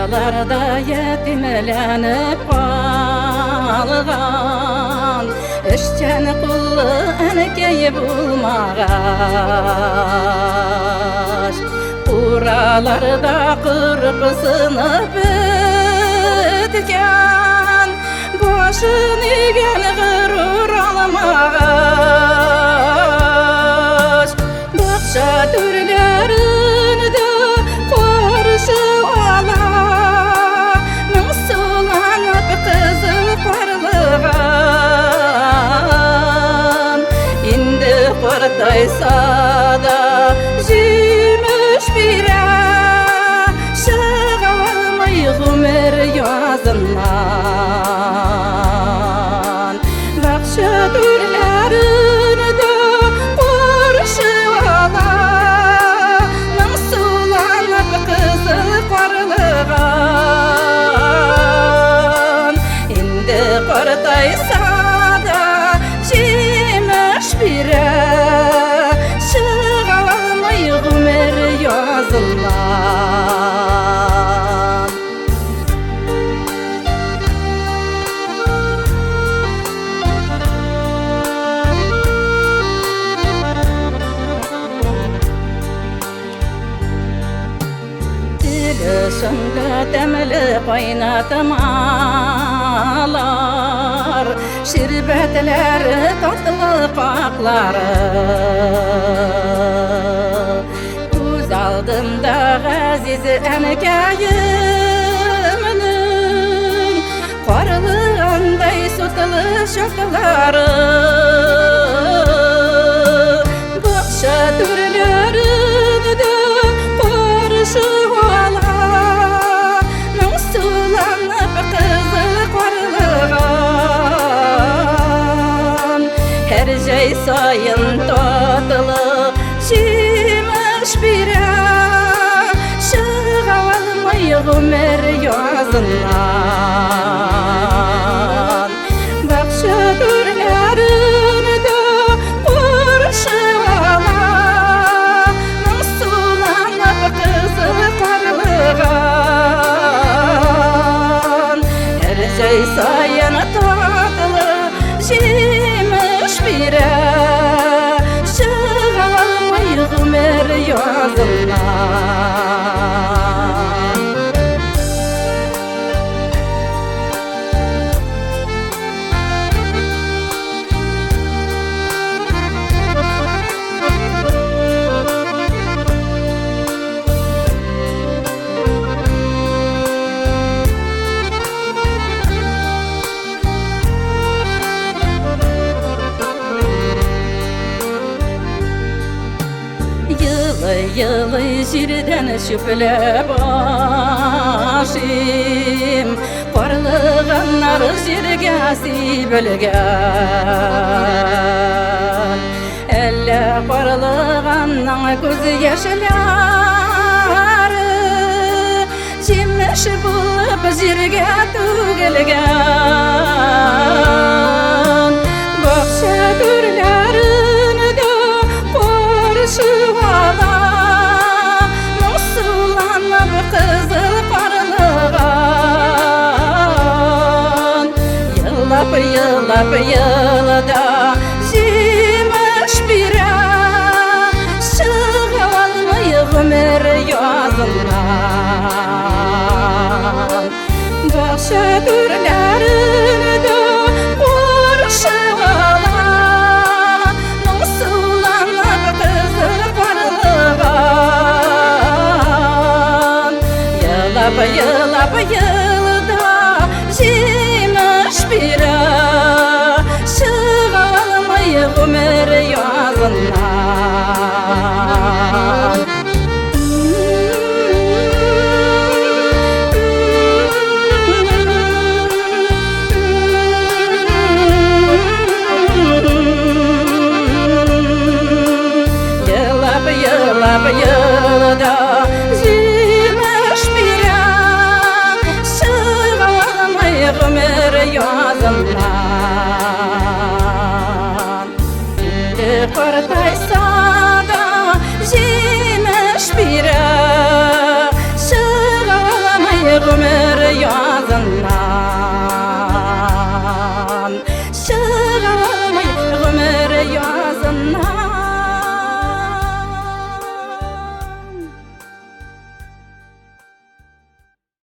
Бакчаларда ятимләнеп калган, эшчән куллы әнкәй булмагач, Ураларда кырып сынып беткән, башын игән горур алмагач, Бакча түрләрендә каршы ала, моңсуланып кызыл карлыган. Инде картайса да җимеш бирә, чыга алмый гомер языннан. Бакча түрләрендә каршы ала, моңсуланып кызыл карлыган. Инде картайса да җимеш бирә, чыга алмый гомер языннан. Телешендә тәмле кайнатмалар, Ширбәтләре татлы каклары. Күз алдымда газиз әнкәемнең Карлыгандай сутлы чаклары. Бакча түрләрендә каршы ала, Моңсуланып кызыл карлыган. Һәр җәй саен татлы җимеш бирә, Чыга алмый гомер языннан. Бакча түрләрендә каршы ала, Моңсуланып кызыл карлыган. Һәр җәй саен татлы җимеш бирә, Чыга алмый гомер языннан. Елый-елый җирдән чүпләп ашыйм, Карлыганнар җиргә сибелгән. Әллә карлыганның күз яшьләре Җимеш булып җиргә түгелгән. Бакча түрләрендә каршы ала, Моңсуланып кызыл карлыган. Елап, елап, елда җимеш бирә, Чыга алмый гомер языннан. Бакча түрләрендә каршы ала, Моңсуланып кызыл карлыган. Елап, елап, елда җимеш бирә, Чыга алмый гомер языннан. Елап, елап, елда җимеш бирә, Чыга алмый гомер языннан. Инде картайса да җимеш бирә,